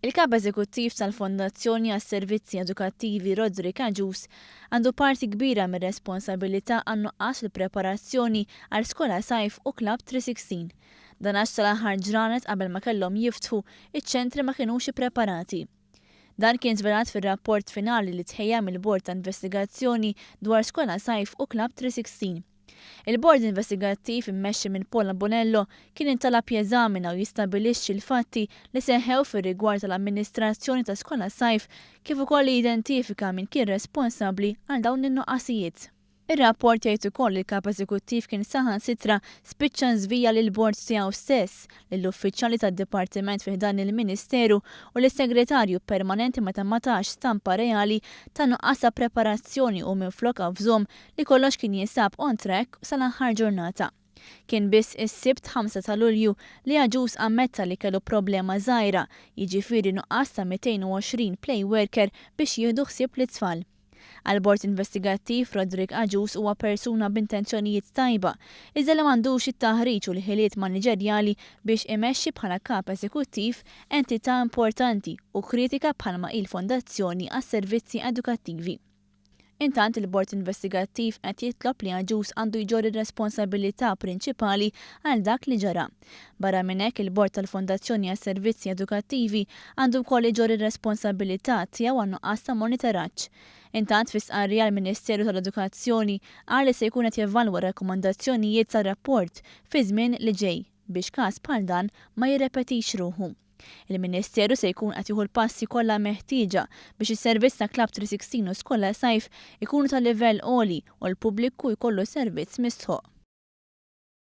Il-Kap Eżekuttiv tal-Fondazzjoni għas-Servizzi Edukattivi Roderick Agius għandu parti kbira mir-responsabilità għan-nuqqas fil-preparazzjoni għal Skolasajf u Club 316. Dan għax sal-aħħar ġranet qabel ma kellhom jiftħu, iċ-ċentri ma kinux ippreparati. Dan kien żvelat fir-rapport finali li tħejja mill-Bord ta' Investigazzjoni dwar Skolasajf u Club 316. Il-Bord Investigattiv immexxi minn Paula Bonello kien intalab jeżamina u jistabbilixxi l-fatti li seħħew fir-rigward tal-amministrazzjoni ta' Skolasajf kif ukoll li jidentifika min kien responsabbli għal dawn in-nuqqasijiet. Ir-rapport jgħid ukoll li l-Kap Eżekuttiv kien saħansitra spiċċa żvija lill-bord tiegħu stess, lill-uffiċjali tad-dipartiment fi ħdan il-Ministeru u lis-Segretarju Permanenti meta ma tax stampa reali ta' nuqqas ta' preparazzjoni u minflok avżhom li kollox kien jinsab on track sal-aħħar ġurnata. Kien biss is-Sibt 5 ta' Lulju li Agius ammetta li kellu problema żgħira, jiġifieri nuqqas ta' 220 play worker biex jieħdu ħsieb lit-tfal. Għall-Bord Investigattiv, Roderick Agius huwa persuna b'intenzjonijiet tajba, iżda li m'għandux it-taħriġ u l-ħiliet maniġerjali biex imexxi bħala kap eżekuttiv entità importanti u kritika bħalma hi l-Fondazzjoni għas-Servizzi Edukattivi. Intant il-Bord Investigattiv qed jitlob li Agius għandu jġorr ir-responsabilità prinċipali għal dak li ġara. Barra minn hekk il-Bord tal-Fondazzjoni għas-Servizzi Edukattivi għandu wkoll iġorr ir-responsabilità tiegħu għan-nuqqas ta' monitoraġġ. Intant fi stqarrija l-Ministeru tal-Edukazzjoni qal li se jkun qed jevalwa r-rakkomandazzjonijiet tar-rapport fi żmien li ġej biex każ bħal dan ma jirrepetix ruħu. Il-Ministeru se jkun qed jieħu l-passi kollha meħtieġa biex is-servizz ta' Club 316 u Skolasajf ikunu ta' livell għoli u l-pubbliku jkollu servizz mistħoqq.